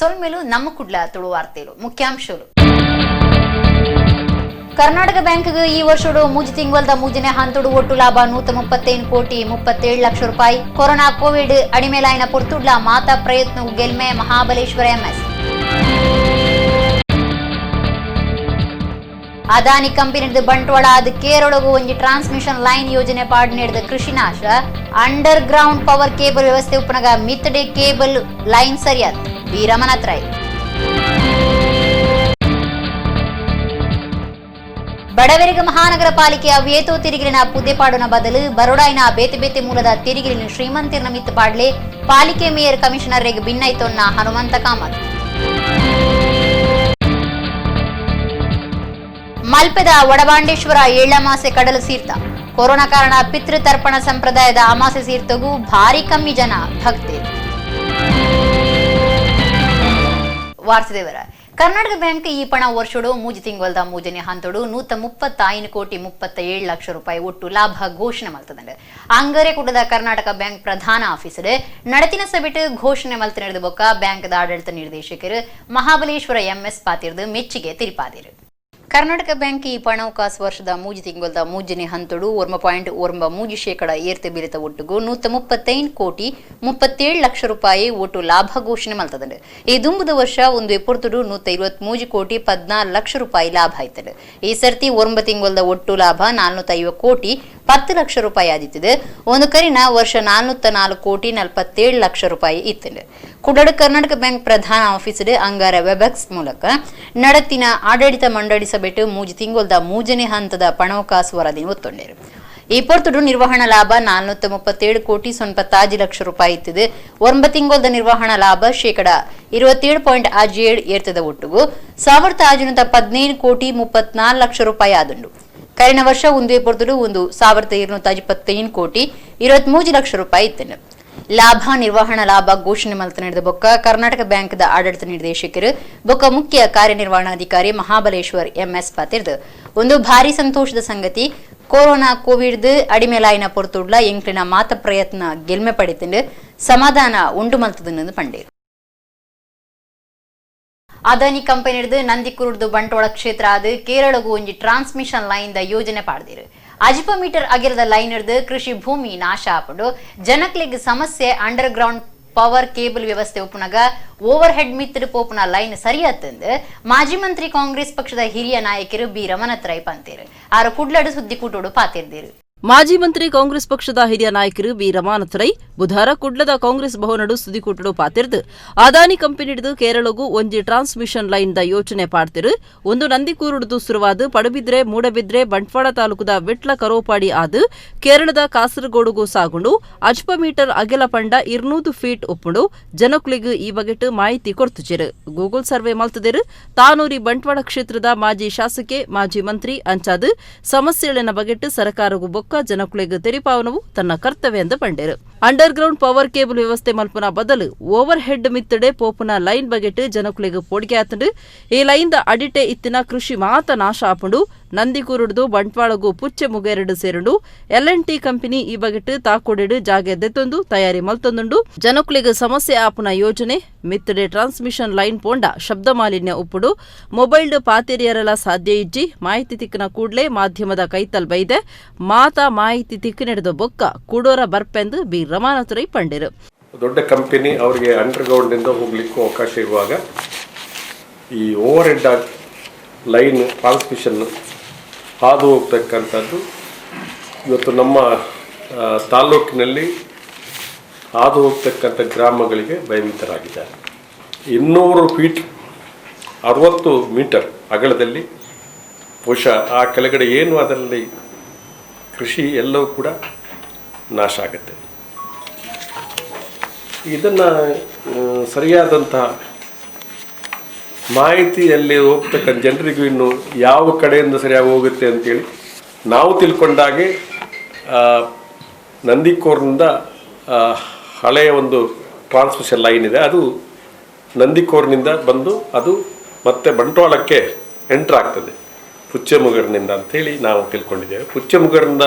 ಸೊಲ್ಮೆಲು ನಮ್ಮ ಕುಡ್ಲ ತುಳು ವಾರ್ತೆಲು ಮುಖ್ಯಾಂಶಗಳು. ಕರ್ನಾಟಕ ಬ್ಯಾಂಕ್ಗೆ ಈ ವರ್ಷಡು ಮೂಜಿ ತಿಂಗಳದ ಮೂಜನೇ ಹಂತಡು ಒಟ್ಟು ಲಾಭ 135 ಕೋಟಿ 37 ಲಕ್ಷ ರೂಪಾಯಿ. ಕೊರೋನಾ ಕೋವಿಡ್ ಅಡಿಮೇಲಾಯಿನ ಪೊರ್ತುಡ್ಲ ಮಾತಾ ಪ್ರಯತ್ನ ಗೆಲ್ಮೆ ಮಹಾಬಲೇಶ್ವರ ಎಂಎಸ್. ಅದಾನಿ ಕಂಪನಿದ ಬಂಟ್ವಾಳ ಅದು ಕೇರಳಗು ಒಂಜಿ ಟ್ರಾನ್ಸ್ಮಿಷನ್ ಲೈನ್ ಯೋಜನೆ ಪಾಡ್ ನೀಡಿದ ಕೃಷಿ ನಾಶ. Under ground power cable ವ್ಯವಸ್ಥೆ ಉಪನಗ ಮಿತ್ತಡೆ ಕೇಬಲ್ ಲೈನ್ ಸರಿಯಾದ ಬಿ ರಮನಾಥ್ ರೈ. ಬಡವರಿಗೆ ಮಹಾನಗರ ಪಾಲಿಕೆ ಅವ್ಯೇತೋ ತೆರಿಗೆಲಿನ ಪುದೆಪಾಡುನ ಬದಲು ಬರೋಡಾಯಿನ ಬೇತೆ ಬೇತೆ ಮೂಲದ ತೆರಿಗೆಲಿನ ಶ್ರೀಮಂತಿರ್ನ ಮಿತ್ತು ಪಾಡ್ಲೆ ಪಾಲಿಕೆ ಮೇಯರ್ ಕಮಿಷನರ್ ಭಿನ್ನೈತೊನ್ನ ಹನುಮಂತ ಕಾಮತ್. ಮಲ್ಪೆದ ವಡಬಾಂಡೇಶ್ವರ ಏಳಮಾಸೆ ಕಡಲು ಸೀರ್ತ. ಕೊರೋನಾ ಕಾರಣ ಪಿತೃತರ್ಪಣ ಸಂಪ್ರದಾಯದ ಅಮಾಸೆ ಸೀರ್ತಗೂ ಭಾರಿ ಕಮ್ಮಿ ಜನ ಭಕ್ತಿ. ವಾರ್ತೆದೇವರ ಕರ್ನಾಟಕ ಬ್ಯಾಂಕ್ ಈ ಪಣ ವರ್ಷಡು ಮೂಜಿ ತಿಂಗಳದ ಮೂಜನೆ ಹಂತಡು 135 ಕೋಟಿ 37 ಲಕ್ಷ ರೂಪಾಯಿ ಒಟ್ಟು ಲಾಭ ಘೋಷಣೆ ಮಲ್ತದಂಡು. ಅಂಗರೆ ಕುಟದ ಕರ್ನಾಟಕ ಬ್ಯಾಂಕ್ ಪ್ರಧಾನ ಆಫೀಸರ್ ನಡತಿನ ಸಭೆಟ್ ಘೋಷಣೆ ಮಲ್ತ ನಡೆದ ಬೊಕ್ಕ ಬ್ಯಾಂಕ್ದ ಆಡಳಿತ ನಿರ್ದೇಶಕರು ಮಹಾಬಲೇಶ್ವರ ಎಂಎಸ್ ಪಾತಿರ್ದು ಮೆಚ್ಚುಗೆ ತಿರಿಪಾದಿರು. ಕರ್ನಾಟಕ ಬ್ಯಾಂಕ್ ಈ ಪಣವಕಾಸು ವರ್ಷದ ಮೂಜಿ ತಿಂಗಳದ ಮೂಜನೆ ಹಂತಡು 9.93% ಏರ್ತೆ ಬಿರಿತ ಒಟ್ಟುಗು 135 ಕೋಟಿ 37 ಲಕ್ಷ ರೂಪಾಯಿ ಒಟ್ಟು ಲಾಭ ಘೋಷಣೆ ಮಲ್ತದಂಡು. ಈ ದುಂಬುದ ವರ್ಷ ಒಂದು ಎಪ್ಪತ್ತುಡು 123 ಕೋಟಿ 14 ಲಕ್ಷ ರೂಪಾಯಿ ಲಾಭ ಆಯ್ತದೆ. ಈ ಸರ್ತಿ 9 ತಿಂಗಳದ ಒಟ್ಟು ಲಾಭ 450 ಕೋಟಿ 10 ಲಕ್ಷ ರೂಪಾಯಿ ಆದಿತ್ತದೆ. ಒಂದು ಕರಿನ ವರ್ಷ 404 ಕೋಟಿ 47 ಲಕ್ಷ ರೂಪಾಯಿ ಇತ್ತಂಡು. ಕುಡಡು ಕರ್ನಾಟಕ ಬ್ಯಾಂಕ್ ಪ್ರಧಾನ ಆಫೀಸ್ ಅಂಗಾರ ವೆಬೆಕ್ಸ್ ಮೂಲಕ ನಡತಿನ ಆಡಳಿತ ಮಂಡಳಿ ಸಭೆಟ್ ಮೂಜಿ ತಿಂಗಳದ ಮೂಜನೇ ಹಂತದ ಪಣವಕಾಸು ವರದಿ ಒತ್ತೊಂಡೇರು. ಈ ಪೊರ್ತುಡು ನಿರ್ವಹಣಾ ಲಾಭ 437 ಕೋಟಿ 95 ಲಕ್ಷ ರೂಪಾಯಿ ಇತ್ತಿದೆ. 9 ತಿಂಗಳದ ನಿರ್ವಹಣಾ ಲಾಭ 27.67% ಏರ್ತದ ಒಟ್ಟುಗು 1615 ಕೋಟಿ 34 ಲಕ್ಷ ರೂಪಾಯಿ ಆದುಂಡು. ಕರಿನ ವರ್ಷ ಒಂದೇ ಪೊರ್ತುಡು ಒಂದು 1225 ಕೋಟಿ 23 ಲಕ್ಷ ರೂಪಾಯಿ ಇತ್ತು. ಲಾಭ ನಿರ್ವಹಣಾ ಲಾಭ ಘೋಷಣೆ ಮಲ್ತ ನಡೆದ ಬೊಕ್ಕ ಕರ್ನಾಟಕ ಬ್ಯಾಂಕ್ದ ಆಡಳಿತ ನಿರ್ದೇಶಕರು ಬೊಕ್ಕ ಮುಖ್ಯ ಕಾರ್ಯನಿರ್ವಹಣಾಧಿಕಾರಿ ಮಹಾಬಲೇಶ್ವರ್ ಎಂಎಸ್ ಪಾತಿರ್ದು, ಒಂದು ಭಾರಿ ಸಂತೋಷದ ಸಂಗತಿ. ಕೊರೋನಾ ಕೋವಿಡ್ ಅಡಿಮೇಲಾಯಿನ ಪೊರ್ತುಡ್ಲ ಎಂಕ್ಲಿನ ಮಾತ ಪ್ರಯತ್ನ ಗೆಲ್ಮೆ ಪಡಿತಂಡು ಸಮಾಧಾನ ಉಂಡು ಮಲ್ತದನ್ನು ಪಂಡೇರು. ಅದಾನಿ ಕಂಪನಿ ಹಿಡಿದು ನಂದಿಕುರುಡ್ದು ಬಂಟ್ವಾಳ ಕ್ಷೇತ್ರ ಅದು ಕೇರಳಗೂ ಒಂಜಿ transmission line the ಯೋಜನೆ ಪಾಡ್ದಿರು. ಅಜಿಪ ಮೀಟರ್ ಅಗಿರದ ಲೈನ್ ಹಿಡಿದು ಕೃಷಿ ಭೂಮಿ ನಾಶ ಆಪುಂಡು, ಜನಕ್ಲೆಗ್ ಸಮಸ್ಯೆ. Under ground power cable ವ್ಯವಸ್ಥೆ ಉಪ್ಪುನಗ ಓವರ್ ಹೆಡ್ ಮಿತ್ರ ಪೋಪುನ ಲೈನ್ ಸರಿಯಾತಂದು ಮಾಜಿ ಮಂತ್ರಿ, ಕಾಂಗ್ರೆಸ್ ಪಕ್ಷದ ಹಿರಿಯ ನಾಯಕರು ಬಿ ರಮನಾಥ್ ರೈ ಪಂತೇರು. ಆರು ಕುಡ್ಲಡು ಸುದ್ದಿ ಕೂಟೋಡು ಪಾತಿರ್ದಿರು. ಮಾಜಿ ಮಂತ್ರಿ, ಕಾಂಗ್ರೆಸ್ ಪಕ್ಷದ ಹಿರಿಯ ನಾಯಕರು ಬಿ ರಮಾನಾಥ್ ರೈ ಬುಧವಾರ ಕುಡ್ಲದ ಕಾಂಗ್ರೆಸ್ ಭವನಡು ಸುದ್ದಿಕೂಟಡು ಪಾತಿರ್ದು, ಅದಾನಿ ಕಂಪನಿ ಹಿಡಿದು ಕೇರಳಗೂ ಒಂಜಿ transmission line the ಯೋಜನೆ ಪಾಡ್ತಿರು. ಒಂದು ನಂದಿಕೂರುಡುದು ಸುರುವಾದ ಪಡುಬಿದ್ರೆ, ಮೂಡಬಿದ್ರೆ, ಬಂಟ್ವಾಳ ತಾಲೂಕುದ ವಿಟ್ಲ, ಕರೋಪಾಡಿ ಆದು ಕೇರಳದ ಕಾಸರಗೋಡುಗೂ ಸಾಗುಂಡು. ಅಜ್ಪ ಮೀಟರ್ ಅಗೆಲ ಪಂಡ 200 ಫೀಟ್ ಉಪ್ಪುಂಡು. ಜನಕುಲಿಗ್ ಈ ಬಗೆಟ್ ಮಾಹಿತಿ ಕೊಡ್ತುಜಿರು. ಗೂಗಲ್ ಸರ್ವೆ ಮಲ್ತದಿರು. ತಾನೂರಿ ಬಂಟ್ವಾಳ ಕ್ಷೇತ್ರದ ಮಾಜಿ ಶಾಸಕೆ, ಮಾಜಿ ಮಂತ್ರಿ. ಅಂಚಾದು ಸಮಸ್ಯೆಗಳಿನ ಬಗೆಟ್ ಸರಕಾರಗೂ ಬೊಕ್ಕ ಜನಕುಲೆಗ್ ತೆರಿಪಾವನವು ತನ್ನ ಕರ್ತವ್ಯ ಎಂದು ಪಂಡೇರು. Under ground power cable ವ್ಯವಸ್ಥೆ ಮಲ್ಪುನ ಬದಲು ಓವರ್ ಹೆಡ್ ಮಿತ್ತಡೆ ಪೋಪುನ ಲೈನ್ ಬಗೆಟ್ ಜನಕುಲೆಗ್ ಪೋಡಿಗೆ ಆತಂಡು. ಈ ಲೈನ್ the ಅಡಿಟೆ ಇತ್ತಿನ ಕೃಷಿ ಮಾತ ನಾಶ ಆಪುಂಡು. ನಂದಿಕೂರುಡ್ದು ಬಂಟ್ವಾಳಗು ಪುಚ್ಚೆ ಮುಗೇರಡು ಸೇರುಂಡು. L N T company ಈ ಬಗೆಟ್ ತಾಕೋಡೆಡು ಜಾಗೆ ದೆತ್ತೊಂದು ತಯಾರಿ ಮಲ್ತೊಂದುಂಡು. ಜನಕುಲೆಗ್ ಸಮಸ್ಯೆ ಆಪುನ ಯೋಜನೆ. ಮಿತ್ತಡೆ ಟ್ರಾನ್ಸ್ಮಿಷನ್ ಲೈನ್ ಪೋಂಡ ಶಬ್ದ ಮಾಲಿನ್ಯ ಉಪ್ಪುಡು. ಮೊಬೈಲ್ ಪಾತೆರಿಯರಲ ಸಾಧ್ಯ ಇಜ್ಜಿ. ಮಾಹಿತಿ ತಿಕ್ಕನ ಕೂಡ್ಲೆ ಮಾಧ್ಯಮದ ಕೈತಲ್ ಬೈದೆ. ಮಾತಾ ಮಾಹಿತಿ ತಿಕ್ಕ ನಡೆದ ಬೊಕ್ಕ ಕೂಡೋರ ಬರ್ಪೆಂದು ಬಿ ರಮಾನಾಥ್ ರೈ ಪಂಡಿರು. ದೊಡ್ಡ ಕಂಪನಿ, ಅವರಿಗೆ ಅಂಡರ್ಗ್ರೌಂಡಿಂದ ಹೋಗ್ಲಿಕ್ಕೂ ಅವಕಾಶ ಇರುವಾಗ ಈ over head line transmission ಹಾದು ಹೋಗ್ತಕ್ಕಂಥದ್ದು ಇವತ್ತು ನಮ್ಮ ತಾಲ್ಲೂಕಿನಲ್ಲಿ ಹಾದು ಹೋಗ್ತಕ್ಕಂಥ ಗ್ರಾಮಗಳಿಗೆ ಭಯಭೀತರಾಗಿದ್ದಾರೆ. 200 ಫೀಟ್, 60 ಮೀಟರ್ ಅಗಲದಲ್ಲಿ ಬಹುಶಃ ಆ ಕೆಳಗಡೆ ಏನು ಅದರಲ್ಲಿ ಕೃಷಿ ಎಲ್ಲವೂ ಕೂಡ ನಾಶ ಆಗುತ್ತೆ. ಇದನ್ನು ಸರಿಯಾದಂತಹ ಮಾಹಿತಿಯಲ್ಲಿ ಹೋಗ್ತಕ್ಕಂಥ ಜನರಿಗೂ ಇನ್ನು ಯಾವ ಕಡೆಯಿಂದ ಸರಿಯಾಗಿ ಹೋಗುತ್ತೆ ಅಂತೇಳಿ ನಾವು ತಿಳ್ಕೊಂಡಾಗೆ ನಂದಿಕೋರ್ನಿಂದ ಹಳೆಯ ಒಂದು ಟ್ರಾನ್ಸ್ಮಿಷನ್ ಲೈನ್ ಇದೆ. ಅದು ನಂದಿಕೋರ್ನಿಂದ ಬಂದು ಅದು ಮತ್ತೆ ಬಂಟ್ವಾಳಕ್ಕೆ ಎಂಟ್ರ್ ಆಗ್ತದೆ ಪುಚ್ಚೆಮುಗರ್ನಿಂದ ಅಂಥೇಳಿ ನಾವು ತಿಳ್ಕೊಂಡಿದ್ದೇವೆ. ಪುಚ್ಚೆಮುಗರ್ನಿಂದ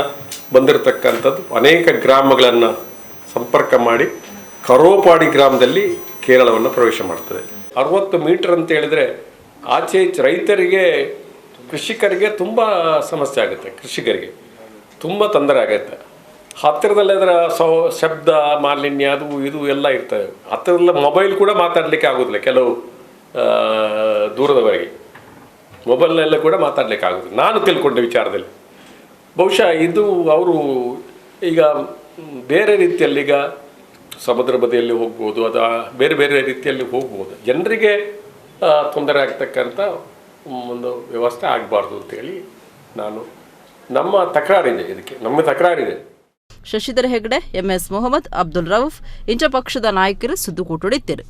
ಬಂದಿರತಕ್ಕಂಥದ್ದು ಅನೇಕ ಗ್ರಾಮಗಳನ್ನು ಸಂಪರ್ಕ ಮಾಡಿ ಕರೋಪಾಡಿ ಗ್ರಾಮದಲ್ಲಿ ಕೇರಳವನ್ನು ಪ್ರವೇಶ ಮಾಡ್ತದೆ. 60 metre ಅಂತ ಹೇಳಿದರೆ ಆಚೆ ರೈತರಿಗೆ, ಕೃಷಿಕರಿಗೆ ತುಂಬ ಸಮಸ್ಯೆ ಆಗುತ್ತೆ, ಕೃಷಿಕರಿಗೆ ತುಂಬ ತೊಂದರೆ ಆಗುತ್ತೆ. ಹತ್ತಿರದಲ್ಲೇ ಅದರ ಶಬ್ದ ಮಾಲಿನ್ಯ ಅದು ಇದು ಎಲ್ಲ ಇರ್ತದೆ. ಹತ್ತಿರದಲ್ಲೇ ಮೊಬೈಲ್ ಕೂಡ ಮಾತಾಡಲಿಕ್ಕೆ ಆಗೋದಿಲ್ಲ, ಕೆಲವು ದೂರದವರೆಗೆ ಮೊಬೈಲ್ನೆಲ್ಲ ಕೂಡ ಮಾತಾಡಲಿಕ್ಕೆ ಆಗೋದಿಲ್ಲ ನಾನು ತಿಳ್ಕೊಂಡ ವಿಚಾರದಲ್ಲಿ. ಬಹುಶಃ ಇದು ಅವರು ಈಗ ಬೇರೆ ರೀತಿಯಲ್ಲಿ ಈಗ ಸಮುದ್ರ ಬದಿಯಲ್ಲಿ ಹೋಗ್ಬೋದು, ಅದು ಬೇರೆ ಬೇರೆ ರೀತಿಯಲ್ಲಿ ಹೋಗ್ಬೋದು. ಜನರಿಗೆ ತೊಂದರೆ ಆಗ್ತಕ್ಕಂಥ ಒಂದು ವ್ಯವಸ್ಥೆ ಆಗಬಾರ್ದು ಅಂತೇಳಿ ನಾನು ನಮ್ಮ ತಕರಾರಿದೆ, ಇದಕ್ಕೆ ನಮ್ಮ ತಕರಾರಿದೆ. ಶಶಿಧರ್ ಹೆಗ್ಡೆ, ಎಂಎಸ್ ಮೊಹಮ್ಮದ್, ಅಬ್ದುಲ್ ರೌಫ್ ಇಂಚ ಪಕ್ಷದ ನಾಯಕರು ಸುದ್ದುಕೂಟುಡಿತ್ತಿರು.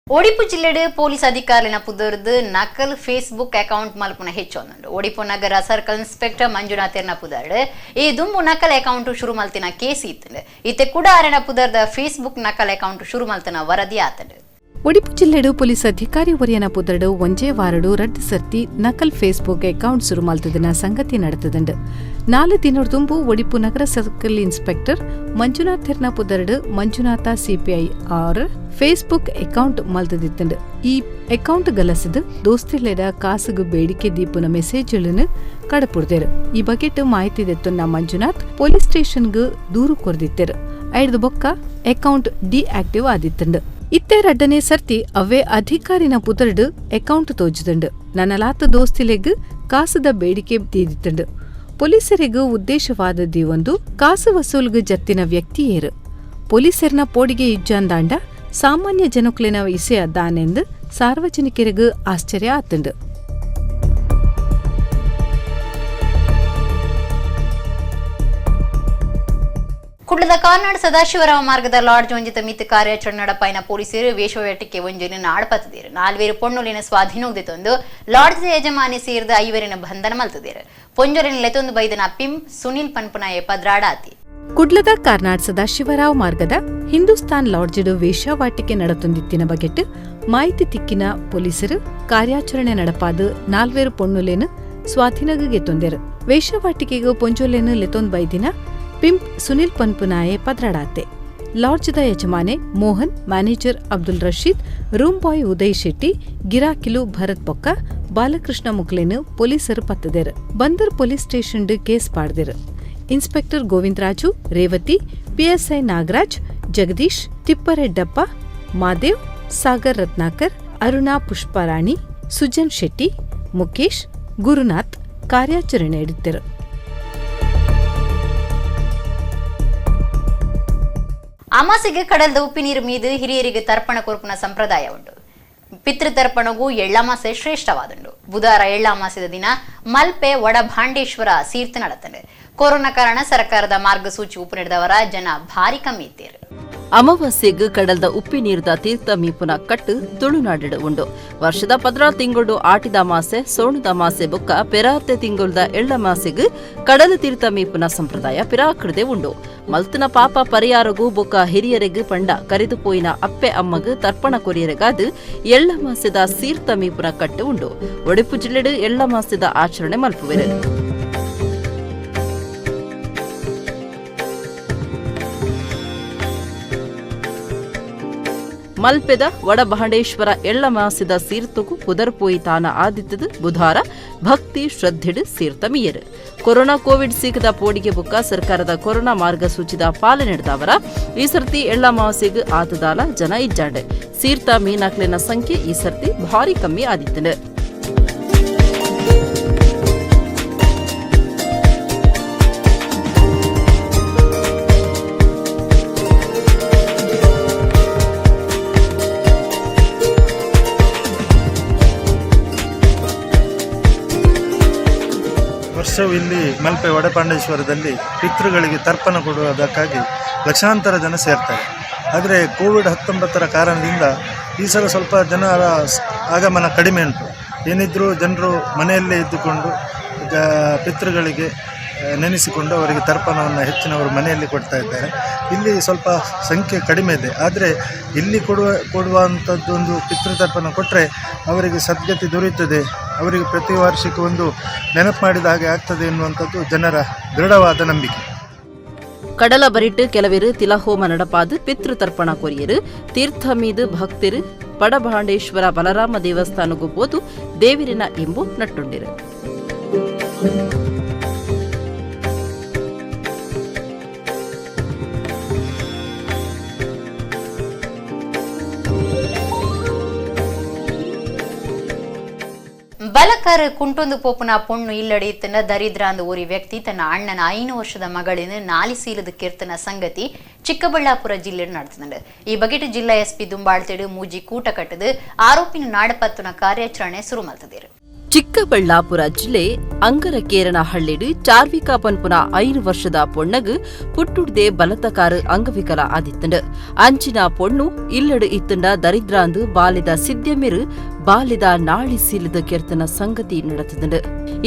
ಒಡಿಪು ಜಿಲ್ಲೆಡ್ ಪೊಲೀಸ್ ಅಧಿಕಾರಿನ ಪುದರ್ದು ನಕಲ್ ಫೇಸ್ಬುಕ್ ಅಕೌಂಟ್ ಮಲ್ಪುನ ಹೆಚ್ಚೊಂದುಂಡು. ಒಡಿಪು ನಗರ ಸರ್ಕಲ್ ಇನ್ಸ್ಪೆಕ್ಟರ್ ಮಂಜುನಾಥೆರ್ನ ಪುದರ್ಡ್ ಈ ದುಂಬು ನಕಲ್ ಅಕೌಂಟ್ ಶುರು ಮಲ್ತಿನ ಕೇಸ್ ಇತ್ತಂಡು. ಇತ್ತೆ ಕೂಡ ಅರೆನ ಪುದರ್ದ ಫೇಸ್ಬುಕ್ ನಕಲ್ ಅಕೌಂಟ್ ಶುರು ಮಲ್ತಿನ ವರದಿ ಆತಂಡು. ಒಡಿಪು ಜಿಲ್ಲೆಡು ಪೊಲೀಸ್ ಅಧಿಕಾರಿ ಒರಿಯನ ಪುದರ್ಡು ಒಂಜೇ ವಾರಡು ರಡ್ಡ್ ಸರ್ತಿ ನಕಲ್ ಫೇಸ್ಬುಕ್ ಅಕೌಂಟ್ ಶುರು ಮಲ್ತದಿನ ಸಂಗತಿ ನಡೆತದಂಡು. 4 ದಿನದುಂಬು ಒಡಿಪು ನಗರ ಸರ್ಕಲ್ ಇನ್ಸ್ಪೆಕ್ಟರ್ ಮಂಜುನಾಥೆರ್ನ ಪುದರ್ಡು Manjunatha CPI R Facebook account ಮಲ್ತದಿತ್ತಂಡು. ಈ ಅಕೌಂಟ್ ಗಲಸದು ದೋಸ್ತಿಲೆಡ ಕಾಸುಗು ಬೇಡಿಕೆ ದೀಪುನ ಮೆಸೇಜ್ಗಳನ್ನು ಕಡಪುಡ್ದೇರು. ಈ ಬಗೆಟ್ ಮಾಹಿತಿ ದೆತ್ತುನ್ನ ಮಂಜುನಾಥ್ ಪೊಲೀಸ್ ಸ್ಟೇಷನ್ಗ್ ದೂರು ಕೊರ್ದಿತ್ತೆರು. ಐದು ಬೊಕ್ಕ ಅಕೌಂಟ್ ಡಿಆಕ್ಟಿವ್ ಆದಿತ್ತಂಡು. ಇತ್ತೆ ರಡ್ಡನೇ ಸರ್ತಿ ಅವೇ ಅಧಿಕಾರಿನ ಪುದರ್ಡು ಅಕೌಂಟ್ ತೋಜುದಂಡು. ನನಲಾತ ದೋಸ್ತಿಲೆಗ್ ಕಾಸುದ ಬೇಡಿಕೆ ತೀದಿತ್ತಂಡು. ಪೊಲೀಸರಿಗೂ ಉದ್ದೇಶವಾದ ಒಂದು ಕಾಸು ವಸೂಲ್ಗ್ ಜತ್ತಿನ ವ್ಯಕ್ತಿಯೇರು ಪೊಲೀಸರ್ನ ಪೋಡಿಗೆ ಇಜ್ಜಾಂದಾಂಡ ಸಾಮಾನ್ಯ ಜನಕ್ಲೆನ ಇಸೆಯ ದಾನೆಂದು ಸಾರ್ವಜನಿಕರಿಗೂ ಆಶ್ಚರ್ಯ ಆತಂಡು. ಕುಡ್ಲದ ಕಾರ್ನಾಡ್ ಸದಾಶಿವರಾಮ ಮಾರ್ಗದ ಲಾಡ್ಜ್ ಒಂಜಿತ ಮಿತ್ ಕಾರ್ಯಾಚರಣೆ ನಡಪಾಯಿನ ಪೊಲೀಸರು ವೇಷವೇಟಕ್ಕೆ ಒಂಜಿನ ನಾಡ್ಪತ್ತಿದ್ದೀರು. 4 ಪೊಣ್ಣುಲಿನ ಸ್ವಾಧೀನ ಲಾಡ್ಜ್ ಯಜಮಾನಿ ಸೇರಿದ 5 ಬಂಧನ ಮಲ್ತದಿರು. ಪೊಂಜೊಲಿನ ಲೆತೊಂದು ಬೈದನ ಪಿಂ ಸುನಿಲ್ ಪನ್ಪುನಾಯ ಪದ್ರಾಡಾತಿ. ಕುಡ್ಲದ ಕಾರ್ನಾಡ್ ಸದಾಶಿವರಾವ್ ಮಾರ್ಗದ ಹಿಂದೂಸ್ತಾನ್ ಲಾಡ್ಜಿಡು ವೇಶ್ಯಾವಾಟಿಕೆ ನಡತೊಂದಿತ್ತಿನ ಬಗೆಟ್ ಮಾಹಿತಿ ತಿಕ್ಕಿನ ಪೊಲೀಸರು ಕಾರ್ಯಾಚರಣೆ ನಡಪಾದ 4 ಪೊಣ್ಣುಲೇನು ಸ್ವಾಧೀನಗೆ ಗೆತ್ತೊಂದೆರು. ವೇಶ್ಯಾವಾಟಿಕೆಗೆ ಪೊಂಜೊಲೇನು ಲೆತೊಂದು ಬೈದಿನ ಪಿಂಪ್ ಸುನಿಲ್ ಪನ್ಪುನಾಯೆ ಪದ್ರಾಡಾತೆ. ಲಾಡ್ಜ್ದ ಯಜಮಾನೆ Mohan, manager Abdul Rasheed, room boy Uday Shetty, ಗಿರಾಕಿಲು Bharat ಬೊಕ್ಕ ಬಾಲಕೃಷ್ಣ ಮುಕ್ಲೇನು ಪೊಲೀಸರು ಪತ್ತದೆರು. ಬಂದರ್ police station case ಪಾಡ್ದೆರು. Inspector Govindaraju, Revathi, PSI Nagaraj, Jagadish, Tippareddappa, Madev, Sagar Ratnakar, Aruna Pushparani, Sujan Shetty, Mukesh, Gurunath ಕಾರ್ಯಾಚರಣೆ ಹಿಡಿದರು. ಅಮಾಸೆಗೆ ಕಡಲ್ದ ಉಪ್ಪಿನೀರು ಮೀದು ಹಿರಿಯರಿಗೆ ತರ್ಪಣ ಕೊರ್ಪುನ ಸಂಪ್ರದಾಯ ಉಂಟು. ಪಿತೃತರ್ಪಣಗೂ ಎಳ್ಳಮಾಸೆ ಶ್ರೇಷ್ಠವಾದುಂಡು. ಬುಧವಾರ ಎಳ್ಳಮಾಸೆದ ದಿನ ಮಲ್ಪೆ ವಡಭಾಂಡೇಶ್ವರ ಸೀರ್ತ ನಡತಂಡು. ಕೊರೋನಾ ಕಾರಣ ಸರ್ಕಾರದ ಮಾರ್ಗಸೂಚಿ ಉಪ್ಪು ನೀಡಿದವರ ಜನ ಭಾರಿ ಕಮ್ಮಿ ಇದ್ದೀರು. ಅಮಾವಾಸ್ಯೆಗ್ ಕಡಲ್ದ ಉಪ್ಪಿ ನೀರ್ದ ತೀರ್ಥ ಮೀಪುನ ಕಟ್ಟು ತುಳುನಾಡಿಡು ಉಂಡು. ವರ್ಷದ 14 ತಿಂಗಳು ಆಟಿದ ಮಾಸೆ, ಸೋಣದ ಮಾಸೆ ಬೊಕ್ಕ ಪೆರಾರ್ತೆ ತಿಂಗುಳ್ದ ಎಳ್ಳ ಮಾಸೆಗ್ ಕಡಲ ತೀರ್ಥ ಮೀಪುನ ಸಂಪ್ರದಾಯ ಪಿರಾಕೃದೆ ಉಂಡು. ಮಲ್ತನ ಪಾಪ ಪರಿಯಾರಗೂ ಬೊಕ್ಕ ಹಿರಿಯರಿಗ್ ಪಂಡ ಕರಿದು ಪೋಯಿನ ಅಪ್ಪೆ ಅಮ್ಮಗ್ ತರ್ಪಣ ಕೊರಿಯರಿಗಾದ್ ಎಳ್ಳ ಮಾಸೆದ ಸೀರ್ತ ಮೀಪುನ ಕಟ್ಟು ಉಂಡು. ಒಡಿಪು ಜಿಲ್ಲೆಡು ಎಳ್ಳ ಮಾಸೆದ ಆಚರಣೆ ಮಲ್ಪುವೆರು. ಮಲ್ಪೆದ ವಡಭಾಂಡೇಶ್ವರ ಎಳ್ಳ ಮಾಸಿದ ಸೀರ್ತುಗು ಪುದರ್ಪೋಯಿ ತಾನ ಆದಿತ್ತದು ಬುಧಾರ ಭಕ್ತಿ ಶ್ರದ್ಧೆಡು ಸೀರ್ತ ಮೀಯರು. ಕೊರೋನಾ ಕೋವಿಡ್ ಸೀಕದ ಪೋಡಿಗೆ ಬುಕ್ಕ ಸರ್ಕಾರದ ಕೊರೋನಾ ಮಾರ್ಗಸೂಚಿದ ಪಾಲನೆ ನಡೆದವರ ಈ ಸರ್ತಿ ಎಳ್ಳ ಮಾಸಿಗ್ ಆತದಾಲ ಜನ ಇಜ್ಜಾಂಡೆ. ಸೀರ್ತ ಮೀನಾಕ್ಲಿನ ಸಂಖ್ಯೆ ಈ ಸರ್ತಿ ಭಾರಿ ಕಮ್ಮಿ ಆದಿತ್ತನು. ವರ್ಷವೂ ಇಲ್ಲಿ ಮಲ್ಪೆ ವಡಪಾಂಡೇಶ್ವರದಲ್ಲಿ ಪಿತೃಗಳಿಗೆ ತರ್ಪಣ ಕೊಡುವುದಕ್ಕಾಗಿ ಲಕ್ಷಾಂತರ ಜನ ಸೇರ್ತಾರೆ. ಆದರೆ ಕೋವಿಡ್-19 ಕಾರಣದಿಂದ ಈ ಸಲ ಸ್ವಲ್ಪ ಜನರ ಆಗಮನ ಕಡಿಮೆ ಉಂಟು. ಏನಿದ್ರೂ ಜನರು ಮನೆಯಲ್ಲೇ ಇದ್ದುಕೊಂಡು ಪಿತೃಗಳಿಗೆ ನೆನೆಸಿಕೊಂಡು ಅವರಿಗೆ ತರ್ಪಣವನ್ನು ಹೆಚ್ಚಿನವರು ಮನೆಯಲ್ಲಿ ಕೊಡ್ತಾ ಇದ್ದಾರೆ. ಇಲ್ಲಿ ಸ್ವಲ್ಪ ಸಂಖ್ಯೆ ಕಡಿಮೆ ಇದೆ. ಆದರೆ ಇಲ್ಲಿ ಕೊಡುವಂಥದ್ದೊಂದು ಪಿತೃತರ್ಪಣ ಕೊಟ್ಟರೆ ಅವರಿಗೆ ಸದ್ಗತಿ ದೊರೆಯುತ್ತದೆ, ಅವರಿಗೆ ಪ್ರತಿ ವಾರ್ಷಿಕ ಒಂದು ನೆನಪು ಮಾಡಿದ ಹಾಗೆ ಆಗ್ತದೆ ಎನ್ನುವಂಥದ್ದು ಜನರ ದೃಢವಾದ ನಂಬಿಕೆ. ಕಡಲ ಬರಿಟ್ಟು ಕೆಲವರು ತಿಲಹೋಮ நடப்பாது பித்ரு தர்ப்பண கொரியரு. தீர்த்த மீது பக்தரு ಪಡಭಾಂಡೇಶ್ವರ ಬಲರಾಮ ದೇವಸ್ಥಾನಗೂ ಪೋದು ದೇವಿರಿನ ಎಂಬು ನಟ್ಟುಂಡಿರು. ಬಲಕರ್ ಕುಂಟೊಂದು ಪೋಪುನ ಪೊಣ್ಣು ಇಲ್ಲಡಿ ತನ್ನ ದರಿದ್ರಾಂದ ಓರಿ ವ್ಯಕ್ತಿ ತನ್ನ ಅಣ್ಣನ 5 ವರ್ಷದ ಮಗಳಿನ ನಾಲಿ ಸೀಲದ ಕಿರ್ತನ ಸಂಗತಿ ಚಿಕ್ಕಬಳ್ಳಾಪುರ ಜಿಲ್ಲೆ ನಡೆತಂಡು. ಈ ಬಗೆಟ್ ಜಿಲ್ಲಾ ಎಸ್ಪಿ ದುಂಬಾಳ್ತೇಡು ಮೂಜಿ ಕೂಟ ಕಟ್ಟದು ಆರೋಪಿನ ನಾಡಪತ್ತುನ ಕಾರ್ಯಾಚರಣೆ ಶುರು ಮಲ್ತದಿರು. ಚಿಕ್ಕಬಳ್ಳಾಪುರ ಜಿಲ್ಲೆ ಅಂಗರಕೇರನ ಹಳ್ಳಿಡು ಚಾರ್ವಿಕಾ ಪನ್ಪುನ 5 ವರ್ಷದ ಪೊಣ್ಣಗು ಪುಟ್ಟುಡ್ದೆ ಬಲತಕಾರು ಅಂಗವಿಕಲ ಆದಿತ್ತಂಡು. ಅಂಚಿನ ಪೊಣ್ಣು ಇಲ್ಲಡು ಇತ್ತಂಡ ದರಿದ್ರಾಂದು ಬಾಲಿದ ಸಿದ್ಯಮಿರು ಬಾಲಿದ ನಾಳಿ ಸೀಲದ ಕೆರ್ತನ ಸಂಗತಿ ನಡೆತದಂಡು.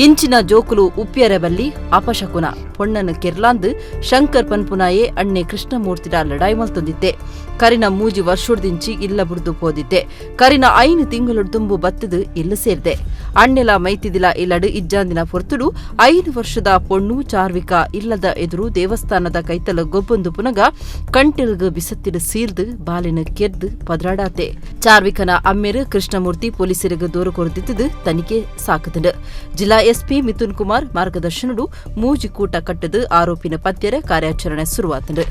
ಇಂಚಿನ ಜೋಕುಲು ಉಪ್ಯರಬಲ್ಲಿ ಅಪಶಕುನ ಪೊಣ್ಣನ ಕೆರ್ಲಾಂದು ಶಂಕರ್ ಪನ್ಪುನಾಯೇ ಅಣ್ಣೆ ಕೃಷ್ಣಮೂರ್ತಿಡ ಲಡಾಯಿ ಮಲ್ತೊಂದಿತ್ತೆ. ಕರಿನ 3 ವರ್ಷದಿಂಚಿ ಇಲ್ಲ ಬುಡ್ದು ಪೋದಿದ್ದೆ. ಕರಿನ 5 ತಿಂಗಳು ತುಂಬು ಬತ್ತದು ಇಲ್ಲ ಸೇರ್ದೆ. ಅಣ್ಣೆಲ ಮೈತಿದಿಲ ಇಲ್ಲಡು ಇಜ್ಜಾಂದಿನ ಪೊರ್ತುಡು 5 ವರ್ಷದ ಪೊಣ್ಣು ಚಾರ್ವಿಕಾ ಇಲ್ಲದ ಎದುರು ದೇವಸ್ಥಾನದ ಕೈತಲ ಗೊಬ್ಬೊಂದು ಪುನಗ ಕಂಟೆಲ್ಗ್ ಬಿಸತ್ತಿಡು ಸೀರ್ದು ಬಾಲಿನ ಕೆರ್ದು ಪದ್ರಾಡಾತೆ. ಚಾರ್ವಿಕನ ಅಮ್ಮೆರು ಕೃಷ್ಣಮೂರ್ತಿ ಪೊಲೀಸರಿಗೆ ದೂರು ಕೊರದಿದ್ದು ತನಿಖೆ ಸಾಕುದುಂಡು. ಜಿಲ್ಲಾ ಎಸ್ಪಿ ಮಿಥುನ್ ಕುಮಾರ್ ಮಾರ್ಗದರ್ಶನಡು ಮೂಜಿ ಕೂಟ ಕಟ್ಟದು ಆರೋಪಿನ ಪತ್ಯರ ಕಾರ್ಯಾಚರಣೆ ಶುರುವಾತಂಡು.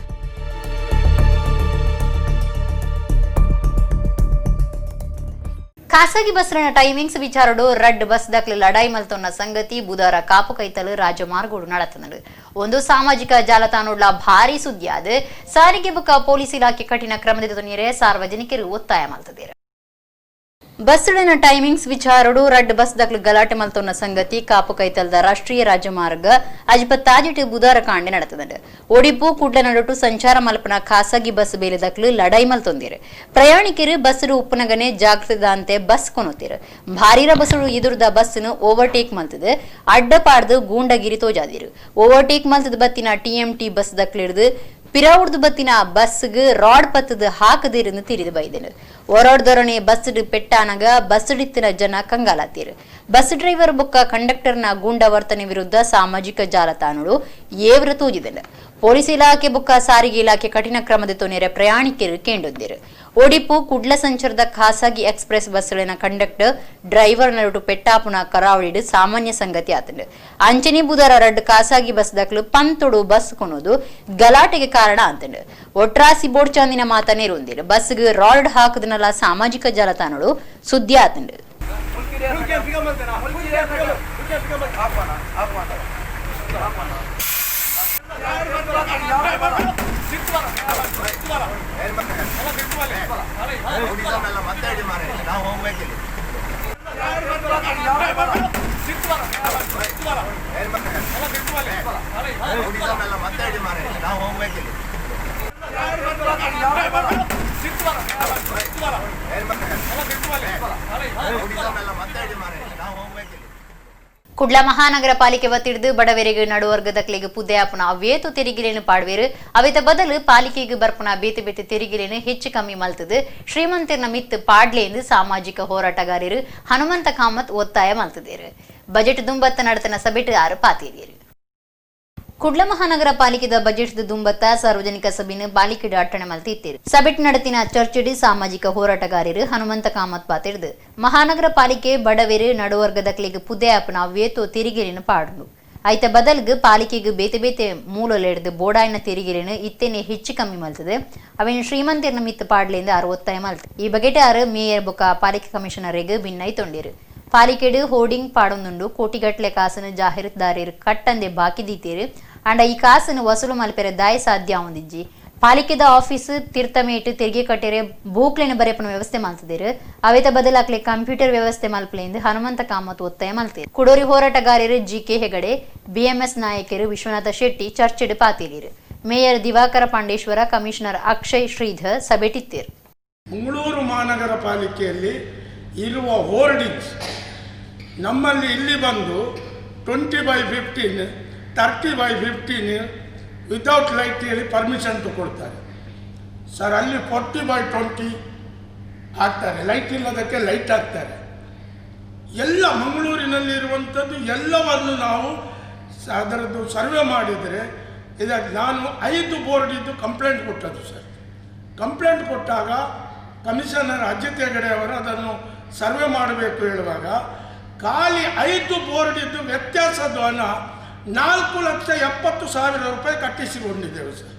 ಖಾಸಗಿ ಬಸ್ಗಳ ಟೈಮಿಂಗ್ಸ್ ವಿಚಾರಡು ರಡ್ ಬಸ್ ದಾಖಲೆ ಲಡಾಯಿ ಮಲ್ತೊನ್ನ ಸಂಗತಿ ಬುಧವಾರ ಕಾಪು ಕೈತಲು ರಾಜಮಾರ್ಗೋಡು ನಡತನಡು. ಒಂದು ಸಾಮಾಜಿಕ ಜಾಲತಾಣುಡ್ಲ ಭಾರಿ ಸುದ್ದಿಯಾದ ಸಾರಿಗೆ ಬುಕ್ಕ ಪೊಲೀಸ್ ಇಲಾಖೆ ಕಠಿಣ ಕ್ರಮದ ನೀರೆ ಸಾರ್ವಜನಿಕರು ಒತ್ತಾಯ ಮಲ್ತದಿರು. ಬಸ್ಸುಳಿನ ಟೈಮಿಂಗ್ಸ್ ವಿಚಾರಡು ರಡ್ ಬಸ್ ದಾಖಲು ಗಲಾಟೆ ಮಲ್ತೊನ್ನ ಸಂಗತಿ ಕಾಪು ಕೈತಲದ ರಾಷ್ಟ್ರೀಯ ರಾಜಮಾರ್ಗ ಅಜ್ಪತ್ತಾಜಿಟ್ಟು ಬುಧವಾರ ಕಾಂಡೆ ನಡೆತದಂಡು. ಒಡಿಪು ಕುಡ್ಲ ನಡುಟು ಸಂಚಾರ ಮಲ್ಪನ ಖಾಸಗಿ ಬಸ್ ಬೇಲೆ ದಾಖಲು ಲಡಾಯಿ ಮಲ್ತೊಂದಿರು. ಪ್ರಯಾಣಿಕರು ಬಸ್ಸು ಉಪ್ಪನಗನೆ ಜಾಗೃತದಂತೆ ಬಸ್ ಕೊನೋತಿರು. ಭಾರೀರ ಬಸ್ಸುಡು ಎದುರುದ ಬಸ್ಸನ್ನು ಓವರ್ಟೇಕ್ ಮಲ್ತದೆ ಅಡ್ಡಪಾಡ್ದು ಗೂಂಡಗಿರಿ ತೋಜಾದಿರು. ಓವರ್ಟೇಕ್ ಮಲ್ತದ ಬತ್ತಿನ ಟಿಎಂಟಿ ಬಸ್ ದಾಖಲಿಡ್ದು ಪಿರಾವುಡ್ದು ಬತ್ತಿನ ಬಸ್ಗೆ ರಾಡ್ ಪತ್ತದ ಹಾಕದಿರನ್ನು ತಿರಿದು ಬೈದನು. ಒರೋಡ್ದೊರನೆ ಬಸ್ ಪೆಟ್ಟಾನಗ ಬಸ್ ಡಿತ್ತಿನ ಜನ ಕಂಗಾಲಾತೀರು. ಬಸ್ ಡ್ರೈವರ್ ಬೊಕ್ಕ ಕಂಡಕ್ಟರ್ನ ಗೂಂಡ ವರ್ತನೆ ವಿರುದ್ಧ ಸಾಮಾಜಿಕ ಜಾಲತಾಣಗಳು ಏವ್ರ ತೂಜಿದನು. ಪೊಲೀಸ್ ಇಲಾಖೆ ಬೊಕ್ಕ ಸಾರಿಗೆ ಇಲಾಖೆ ಕಠಿಣ ಕ್ರಮದ ತೊನೆರೆ ಪ್ರಯಾಣಿಕರು ಕೇಂಡೊಂದಿರು. ಒಡಿಪು ಕುಡ್ಲ ಸಂಚಾರದ ಖಾಸಗಿ ಎಕ್ಸ್ಪ್ರೆಸ್ ಬಸ್ಗಳಿನ ಕಂಡಕ್ಟರ್ ಡ್ರೈವರ್ ನಡುಟು ಪೆಟ್ಟಾಪುನ ಕರಾವಳಿಡು ಸಾಮಾನ್ಯ ಸಂಗತಿ ಆತಂಡು. ಅಂಚನೆ ಬುಧವಾರ ರಡ್ಡು ಖಾಸಗಿ ಬಸ್ ದಾಖಲು ಪಂತೊಡು ಬಸ್ ಕೊನೋದು ಗಲಾಟೆಗೆ ಕಾರಣ ಅಂತಂಡು. ಒಟ್ರಾಸಿ ಬೋಡ್ಚಾಂದಿನ ಮಾತನೇ ರುಂದಿರು. ಬಸ್ಗೆ ರಾಡ್ ಹಾಕದನಲ್ಲ ಸಾಮಾಜಿಕ ಜಾಲತಾಣಗಳು ಸುದ್ದಿ ಆತಂಡು. ಕುಡ್ಲ ಮಹಾನಗರ ಪಾಲಿಕೆ ವತಿಡ್ದು ಬಡವರಿಗೆ ನಡುವರ್ಗದಕ್ಲಿಗೆ ಪುದೆಯಾಪುನ ಅವೇತು ತೆರಿಗೆಲೇನು ಪಾಡ್ವೇರು. ಅವೇತ ಬದಲು ಪಾಲಿಕೆಗೆ ಬರ್ಪುನ ಬೇತೆ ಬೇತೆ ತೆರಿಗೆಲೇನು ಹೆಚ್ಚು ಕಮ್ಮಿ ಮಲ್ತದು ಶ್ರೀಮಂತಿರ್ನ ಮಿತ್ ಪಾಡ್ಲೆ ಎಂದು ಸಾಮಾಜಿಕ ಹೋರಾಟಗಾರರು ಹನುಮಂತ ಕಾಮತ್ ಒತ್ತಾಯ ಮಲ್ತದೇರು. ಬಜೆಟ್ ದುಂಬತ್ತ ನಡತನ ಸಭೆಟ್ ಆರು ಪಾತೇರಿಯರು. ಕುಡ್ಲ ಮಹಾನಗರ ಪಾಲಿಕೆದ ಬಜೆಟ್ ದುಂಬತ್ತ ಸಾರ್ವಜನಿಕ ಸಭೆನ ಪಾಲಿಕೆ ಅಟ್ಟಣೆ ಮಲ್ತಿತ್ತೀರು. ಸಭೆಟ್ ನಡತಿನ ಚರ್ಚೆಡಿ ಸಾಮಾಜಿಕ ಹೋರಾಟಗಾರರು ಹನುಮಂತ ಕಾಮತ್ ಪಾತಿರ್ದು ಮಹಾನಗರ ಪಾಲಿಕೆ ಬಡವೆರು ನಡುವರ್ಗದಕ್ಲಿಗೆ ಪುದೆಯಾಪನ ವೇತೋ ತೆರಿಗೆಲಿನ ಪಾಡುಂಡು. ಐತ ಬದಲ್ಗ್ ಪಾಲಿಕೆಗೆ ಬೇತೆ ಬೇತೆ ಮೂಲಲೆಡ್ದು ಬೋಡಾಯಿನ ತೆರಿಗೆಲಿನ ಇತ್ತೇನೆ ಹೆಚ್ಚು ಕಮ್ಮಿ ಮಲ್ತದೆ ಅವೇನು ಶ್ರೀಮಂತಿರ್ನ ಮಿತ್ತು ಪಾಡ್ಲಿಂದ ಆರು ಒತ್ತಾಯ ಮಲ್ತ. ಈ ಬಗೆಟ್ ಆರು ಮೇಯರ್ ಬೊಕ್ಕ ಪಾಲಿಕೆ ಕಮಿಷನರಿಗೆ ಭಿನ್ನೈ ತೊಂಡಿರು. ಪಾಲಿಕೆಡು ಹೋರ್ಡಿಂಗ್ ಪಾಡೊಂದುಂಡು ಕೋಟಿಗಟ್ಲೆ ಕಾಸನ್ನು ಜಾಹೀರಾತುದಾರರು ಕಟ್ಟಂದೆ ಬಾಕಿ ದೀತೀರು. ಅಂಡ ಈ ಕಾಸನ್ನು ವಸೂಲು ಮಲ್ಪೆರೆ ದಾಯ ಸಾಧ್ಯ ಒಂದಿಜ್ಜಿ. ಪಾಲಿಕೆದ ಆಫೀಸ್ ತೀರ್ಥಮೇಟು ತೆರಿಗೆ ಕಟ್ಟೆರೆ ಬೂಕ್ಲೆನ ಬರೆಪನ ವ್ಯವಸ್ಥೆ ಮಲ್ತದಿರು. ಅವೇತ ಬದಲಾಕ್ಲೆ ಕಂಪ್ಯೂಟರ್ ವ್ಯವಸ್ಥೆ ಮಲ್ಪಲೆಂದು ಹನುಮಂತ ಕಾಮತ್ ಒತ್ತಾಯ ಮಲ್ತೇರು. ಕುಡೋರಿ ಹೋರಾಟಗಾರರು ಜಿ ಕೆ ಹೆಗಡೆ, ಬಿಎಂಎಸ್ ನಾಯಕರು ವಿಶ್ವನಾಥ ಶೆಟ್ಟಿ ಚರ್ಚೆಡು ಪಾತೀರಿರು. ಮೇಯರ್ ದಿವಾಕರ ಪಾಂಡೇಶ್ವರ, ಕಮಿಷನರ್ ಅಕ್ಷಯ್ ಶ್ರೀಧರ್ ಸಭೆಟಿತ್ತೇರು. ಮಂಗಳೂರು ಮಹಾನಗರ ಪಾಲಿಕೆಯಲ್ಲಿ ಇರುವ ಹೋರ್ಡಿಂಗ್ಸ್ ನಮ್ಮಲ್ಲಿ ಇಲ್ಲಿ ಬಂದು 20x15, 30x15 without light ಹೇಳಿ ಪರ್ಮಿಷನ್ ತಗೊಳ್ತಾರೆ ಸರ್. ಅಲ್ಲಿ 40x20 ಹಾಕ್ತಾರೆ, ಲೈಟ್ ಇಲ್ಲದಕ್ಕೆ ಲೈಟ್ ಹಾಕ್ತಾರೆ. ಎಲ್ಲ ಮಂಗಳೂರಿನಲ್ಲಿರುವಂಥದ್ದು ಎಲ್ಲವನ್ನು ನಾವು ಅದರದ್ದು ಸರ್ವೆ ಮಾಡಿದರೆ ಇದಕ್ಕೆ ನಾನು 5 ಬೋರ್ಡಿದ್ದು ಕಂಪ್ಲೇಂಟ್ ಕೊಟ್ಟದ್ದು ಸರ್. ಕಂಪ್ಲೇಂಟ್ ಕೊಟ್ಟಾಗ ಕಮಿಷನರ್ ಅಜಿತ್ ಹೆಗಡೆ ಅವರು ಅದನ್ನು ಸರ್ವೆ ಮಾಡಬೇಕು ಹೇಳುವಾಗ ಖಾಲಿ 5 ಬೋರ್ಡಿದ್ದು ವ್ಯತ್ಯಾಸದ ಹಣ 4,70,000 ರೂಪಾಯಿ ಕಟ್ಟಿಸಿಕೊಂಡಿದ್ದೇವೆ ಸರ್.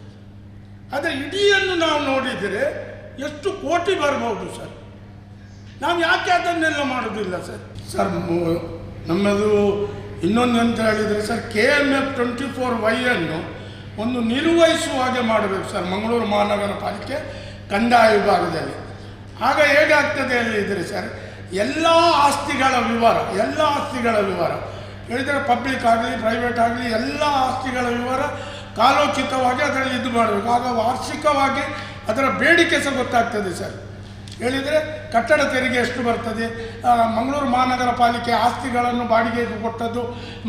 ಆದರೆ ಇಡಿಯನ್ನು ನಾವು ನೋಡಿದರೆ ಎಷ್ಟು ಕೋಟಿ ಬರ್ಬೋದು ಸರ್. ನಾವು ಯಾಕೆ ಅದನ್ನೆಲ್ಲ ಮಾಡೋದಿಲ್ಲ ಸರ್? ಸರ್ ನಮ್ಮದು ಇನ್ನೊಂದು ಅಂತ ಹೇಳಿದರೆ ಸರ್, KMF 24Y ಅನ್ನು ಒಂದು ನಿರ್ವಹಿಸುವ ಹಾಗೆ ಮಾಡಬೇಕು ಸರ್ ಮಂಗಳೂರು ಮಹಾನಗರ ಪಾಲಿಕೆ ಕಂದಾಯ ವಿಭಾಗದಲ್ಲಿ. ಆಗ ಹೇಗಾಗ್ತದೆ ಹೇಳಿದರೆ ಸರ್, ಎಲ್ಲ ಆಸ್ತಿಗಳ ವಿವರ, ಎಲ್ಲ ಆಸ್ತಿಗಳ ವಿವರ ಹೇಳಿದರೆ ಪಬ್ಲಿಕ್ ಆಗಲಿ ಪ್ರೈವೇಟ್ ಆಗಲಿ ಎಲ್ಲ ಆಸ್ತಿಗಳ ವಿವರ ಕಾಲೋಚಿತವಾಗಿ ಅದರಲ್ಲಿ ಇದು ಮಾಡಬೇಕು. ಆಗ ವಾರ್ಷಿಕವಾಗಿ ಅದರ ಬೇಡಿಕೆ ಸಹ ಗೊತ್ತಾಗ್ತದೆ ಸರ್. ಹೇಳಿದರೆ ಕಟ್ಟಡ ತೆರಿಗೆ ಎಷ್ಟು ಬರ್ತದೆ, ಮಂಗಳೂರು ಮಹಾನಗರ ಪಾಲಿಕೆ ಆಸ್ತಿಗಳನ್ನು ಬಾಡಿಗೆಗೆ ಕೊಟ್ಟದ್ದು,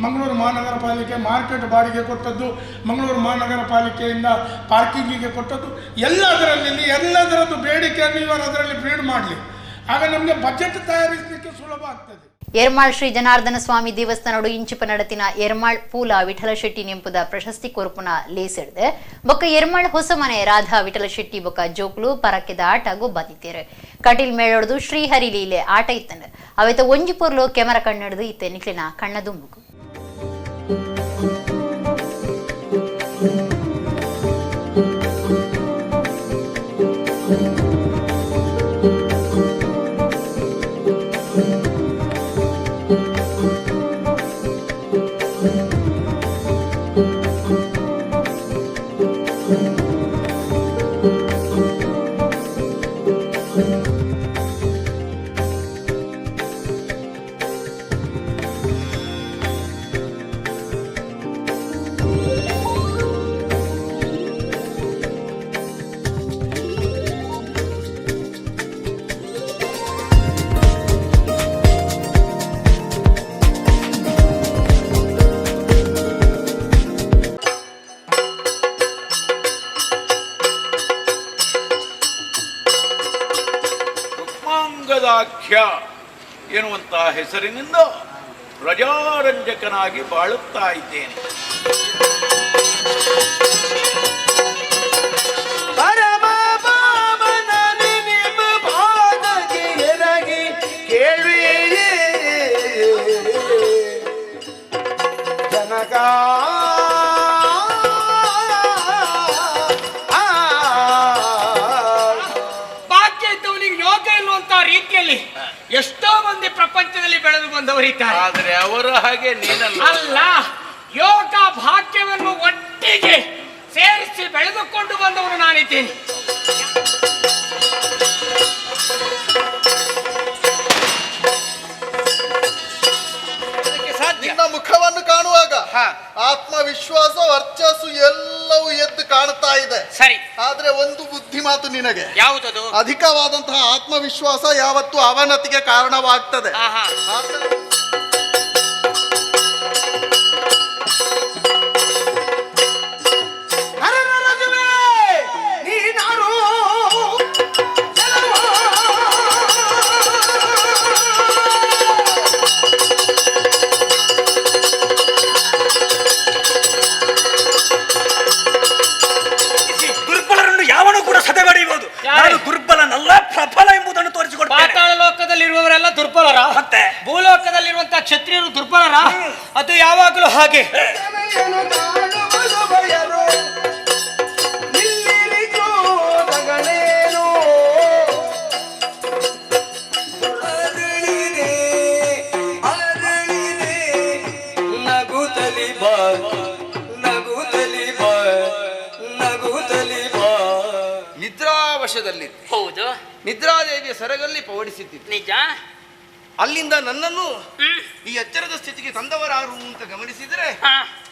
ಮಂಗಳೂರು ಮಹಾನಗರ ಪಾಲಿಕೆ ಮಾರ್ಕೆಟ್ ಬಾಡಿಗೆ ಕೊಟ್ಟದ್ದು, ಮಂಗಳೂರು ಮಹಾನಗರ ಪಾಲಿಕೆಯಿಂದ ಪಾರ್ಕಿಂಗಿಗೆ ಕೊಟ್ಟದ್ದು, ಎಲ್ಲದರಲ್ಲಿ ಎಲ್ಲದರದ್ದು ಬೇಡಿಕೆಯನ್ನು ಇವರು ಅದರಲ್ಲಿ ಫೀಡ್ ಮಾಡಲಿ. ಆಗ ನಮಗೆ ಬಜೆಟ್ ತಯಾರಿಸಲಿಕ್ಕೆ ಸುಲಭ ಆಗ್ತದೆ. ಎರ್ಮಾಳ್ ಶ್ರೀ ಜನಾರ್ದನ ಸ್ವಾಮಿ ದೇವಸ್ಥಾನಡು ಇಂಚಿಪ ನಡತಿನ ಎರ್ಮಾಳ್ ಪೂಲ ವಿಠಲ ಶೆಟ್ಟಿ ನೆಂಪುದ ಪ್ರಶಸ್ತಿ ಕೊರ್ಪುನ ಲೇಸಿಡ್ದು ಬೊಕ್ಕ ಎರ್ಮಾಳ್ ಹೊಸಮನೆ ರಾಧಾ ವಿಠಲ ಶೆಟ್ಟಿ ಬೊಕ್ಕ ಜೋಕ್ಲು ಪರಕೆದ ಆಟ ಗೊಬ್ಬಾದಿತ್ತೇರು. ಕಟೀಲ್ ಮೇಳೊಡ್ದು ಶ್ರೀಹರಿ ಲೀಲೆ ಆಟ ಇತ್ತಂಡು ಅವೆತ ಒಂಜಿ ಪೊರ್ಲು ಕೆಮರ ಕಣ್ಣಡ್ದು ಇತ್ತೆ ನಿಕ್ಲಿನ ಕಣ್ಣ ದುಂಬುಗು. ಎನ್ನುವಂತಹ ಹೆಸರಿನಿಂದ ಪ್ರಜಾರಂಜಕನಾಗಿ ಬಾಳುತ್ತಾ ಇದ್ದೇನೆ. ರೀತಿಯಲ್ಲಿ ಎಷ್ಟೋ ಮಂದಿ ಪ್ರಪಂಚದಲ್ಲಿ ಬೆಳೆದು ಬಂದವರಿದ್ದಾರೆ. ಆದರೆ ಅವರ ಹಾಗೆ ನೀನಲ್ಲ. ಅಲ್ಲ, ಯೋಗ ಭಾಗ್ಯವನ್ನು ಒಟ್ಟಿಗೆ ಸೇರಿಸಿ ಬೆಳೆದುಕೊಂಡು ಬಂದವರು ನಾನಿದ್ದೇನೆ. ನಿನ್ನ ಮುಖವನ್ನು ಕಾಣುವಾಗ ಆತ್ಮವಿಶ್ವಾಸ, ವರ್ಚಸ್ಸು ಎಲ್ಲವೂ ಎದ್ದು ಕಾಣುತ್ತಾ ಇದೆ. ಸರಿ, ಆದ್ರೆ ಒಂದು ಬುದ್ಧಿ ಮಾತು ನಿನಗೆ. ಯಾವುದದು? ಅಧಿಕವಾದಂತಹ ಆತ್ಮವಿಶ್ವಾಸ ಯಾವತ್ತೂ ಅವನತಿಗೆ ಕಾರಣವಾಗ್ತದೆ. ದುರ್ಬಲನಲ್ಲ, ಪ್ರಬಲ ಎಂಬುದನ್ನು ತೋರಿಸಿಕೊಡ್ತೇನೆ. ಪಾತಾಳ ಲೋಕದಲ್ಲಿರುವವರೆಲ್ಲ ದುರ್ಬಲರ? ಮತ್ತೆ ಭೂಲೋಕದಲ್ಲಿರುವಂತಹ ಕ್ಷತ್ರಿಯರು ದುರ್ಬಲರ? ಅದು ಯಾವಾಗಲೂ ಹಾಗೆ. ಹೌದು, ನಿದ್ರಾದೇವಿಯ ಸೆರಗಲ್ಲಿ ಪವಡಿಸುತ್ತಿದ್ದೆ. ನಿಜ. ಅಲ್ಲಿಂದ ನನ್ನನ್ನು ಈ ಎಚ್ಚರದ ಸ್ಥಿತಿಗೆ ತಂದವರಾರು ಅಂತ ಗಮನಿಸಿದರೆ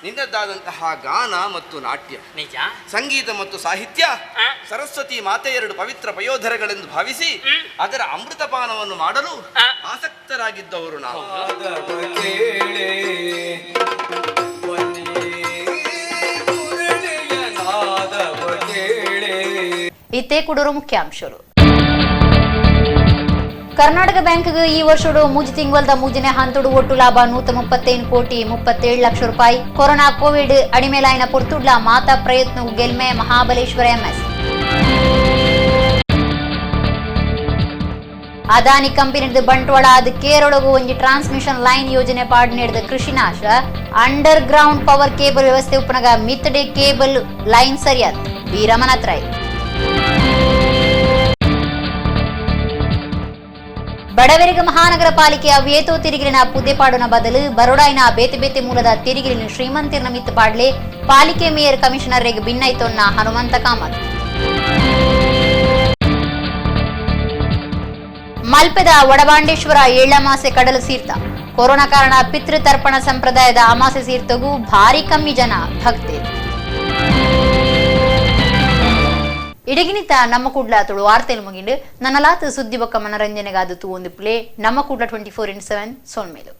ನಿನ್ನದ್ದಾದಂತಹ ಗಾನ ಮತ್ತು ನಾಟ್ಯ, ನಿಜ, ಸಂಗೀತ ಮತ್ತು ಸಾಹಿತ್ಯ ಸರಸ್ವತಿ ಮಾತೆ ಎರಡು ಪವಿತ್ರ ಪಯೋಧರಗಳೆಂದು ಭಾವಿಸಿ ಅದರ ಅಮೃತಪಾನವನ್ನು ಮಾಡಲು ಆಸಕ್ತರಾಗಿದ್ದವರು ನಾವು. ಇತ್ತೆ ಕುಡೂರು ಮುಖ್ಯಾಂಶರು. ಕರ್ನಾಟಕ ಬ್ಯಾಂಕ್ಗೆ ಈ ವರ್ಷಡು ಮೂಜಿ ತಿಂಗಳದ ಮೂಜನೆ ಹಂತಡು ಒಟ್ಟು ಲಾಭ 135 ಕೋಟಿ 37 ಲಕ್ಷ ರೂಪಾಯಿ. ಕೊರೋನಾ ಕೋವಿಡ್ ಅಡಿಮೇಲಾಯಿನ ಪೊರ್ತುಡ್ಲ ಮಾತಾ ಪ್ರಯತ್ನ ಗೆಲ್ಮೆ ಮಹಾಬಲೇಶ್ವರ ಎಂಎಸ್. ಅದಾನಿ ಕಂಪನಿಡ್ದು ಬಂಟ್ವಾಳ ಅದು ಕೇರಳಗು ಒಂಜಿ ಟ್ರಾನ್ಸ್ಮಿಷನ್ ಲೈನ್ ಯೋಜನೆ ಪಾಡ್ ನೀಡಿದ ಕೃಷಿನಾಶ. ಅಂಡರ್ ಗ್ರೌಂಡ್ ಪವರ್ ಕೇಬಲ್ ವ್ಯವಸ್ಥೆ ಉಪ್ಪನಗ ಮಿತ್ತಡೆ ಕೇಬಲ್ ಲೈನ್ ಸರಿಯಾದ ಬಿ ರಮನಾಥ್ ರೈ. ಬಡವರಿಗೆ ಮಹಾನಗರ ಪಾಲಿಕೆ ಅವೇತೋ ತಿರಿಗಿರಿನ ಪುದೆ ಪಾಡುನ ಬದಲು ಬರೋಡಾಯಿನ ಬೇತೆ ಬೇತೆ ಮೂಲದ ತಿರಿಗಿರಿನ ಶ್ರೀಮಂತಿರ್ನ ಮಿತ್ತು ಪಾಡ್ಲೆ ಪಾಲಿಕೆ ಮೇಯರ್ ಕಮಿಷನರ್ ಭಿನ್ನೈತೊನ್ನ ಹನುಮಂತ ಕಾಮತ್. ಮಲ್ಪೆದ ವಡಬಾಂಡೇಶ್ವರ ಏಳಮಾಸೆ ಕಡಲು ಸೀರ್ತ. ಕೊರೋನಾ ಕಾರಣ ಪಿತೃತರ್ಪಣ ಸಂಪ್ರದಾಯದ ಅಮಾಸೆ ಸೀರ್ತಗೂ ಭಾರಿ ಕಮ್ಮಿ ಜನ ಭಕ್ತಿ. ಇಡಗಿನಿತ ನಮ್ಮ ಕೂಡ್ಲ ತುಳು ವಾರ್ತೆಲು ಮುಗಿಂಡು. ನನ್ನಲಾತ್ ಸುದ್ದಿ ಬೊಕ್ಕ ಮನರಂಜನೆಗಾದ ತೂ ಒಂದು ಪ್ಲೇ ನಮ್ಮ ಕೂಡ್ಲ 24x7 ಸೋನ್ಮೇಲು.